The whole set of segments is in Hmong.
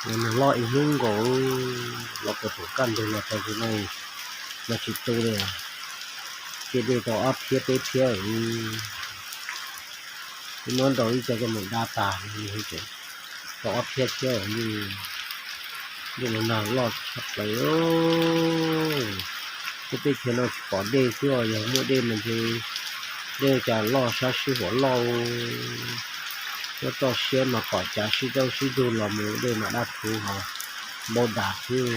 Nag loj ib hnub nkaus, los puag tom kaj ntug los txog tus no, nag tsis tu li, cia dej tau ob phiab peb phiab. Ib hnub nraud ib co coj mus da tas, tau ob phiab thiab, nag loj tshaj plaws. Peb teb chaws no tsis pom dej xwb os, yog muaj dej mas ntshe dej cas loj sab sib huam loj. Nyob toj siab mas pom cav sib dawb sib dug los mus dej mas dab phuv hos npau das xwb.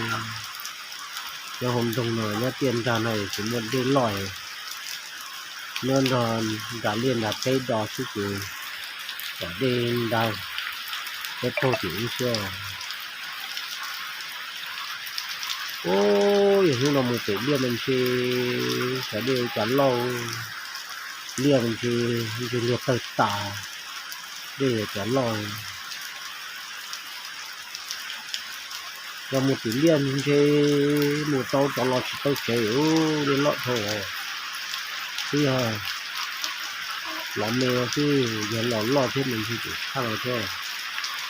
Nyob hauv nroog no nyob tiaj nrag no tsis muaj dej loj, nyob nrog nram liaj nram teb do xwb ces pom dej ntag, peb qaug tim ub xwb. Ub, yog hnub no mus pem liaj mas ntshe xyov dej ua cas loj, liaj mas ntshe, ntshe liaj tawg tas, dej ua cas loj. Yog mus tim liaj ntshe mus tau rov los tsis tau tsev, dej loj dhau. Twb yog los me xwb, yog los loj thiab mas ntshe tseem tshaj los thiab.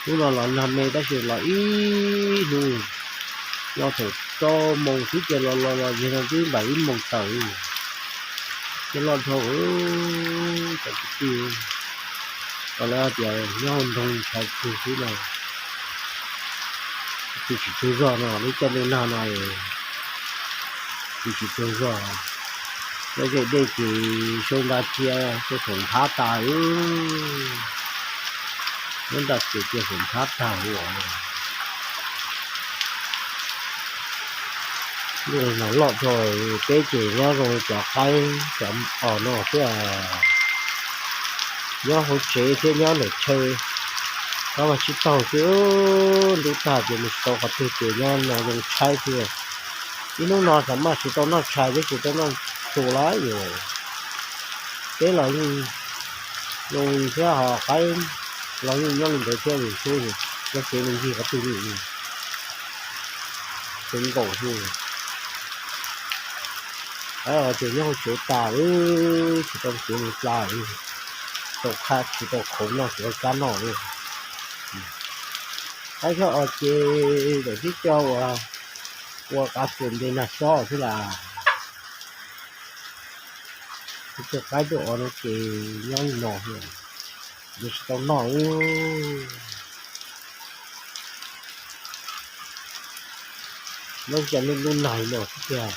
Hnub no los nag me tab sis los ib hnub, los thaum rau moos xwb ces los los los yog no twb npaum ib moos tawm. Dej loj dhau, cov kwv tij, tas lawv tias nyob hauv nroog ntshai kawg xwb no, tus tsis tsaug zog no, lub caij ntuj nag no tus tsis tsaug zog. Lawv zem dej ces sau nra cia, sau foom nthab tas, lub nra ces cia foom nthab tag ua. Nag loj dhau, peb ces nyob zoo cov qaib cov os no xwb, nyob hauv tsev thiab nyob ntawm chaw, qab vaj tsib taug xwb, ntub tag ces mus tsis tau qhov twg ces nyob no zoo tshaib xwb. Ib hnub no txawm maj tsis tau noj tshais thiab tsis tau noj txhuas lawm yus. Peb los yeej zoo li thiab ho qaib los yeej nyob li ntawd thiab, nyob tsev me ncig qhov twg li, tsev nkaum xwb. Qaib os ces nyob hauv tsev tas, tsis tau txiav mus pla, tau qhab tsis tau khoov noj tsis tau kab noj li. Qaib xyov os ces tawm tib co uas ua qab txuas nte nag xob xwb las. Cov qaib tuaj os no ces nyob li no, nws tsis tau noj. Nyob cas ntuj nag li no xwb tiag,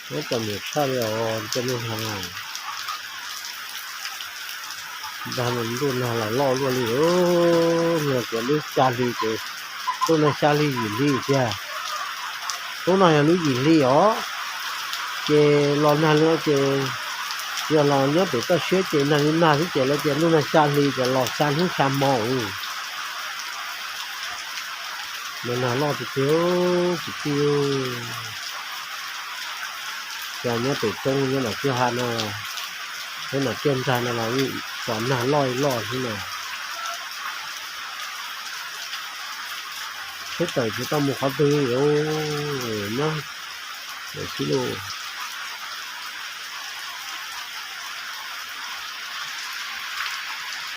nyob txom nyem tshaj li os, cas ntuj nag, ntuj nag los loj luaj li, yog tias lub xya hli ces, ntuj nag xya hli yim hli tiag. Hnub no yog lub yim hli os, ces los nag li no ces yog los nyob pem toj siab ces nag li nag xwb ces lawv tias ntuj nag xya hli ces los xya hnub xya hmo. Mas nag loj tiag tiag kwv tij, cas nyob pem roob nyob nram kwj ha no, nyob nram tiaj nrag no los txom nag loj loj xwb na. Tsheb tawm tsis tau mus qhov twg li, nyob ntawm xib lub.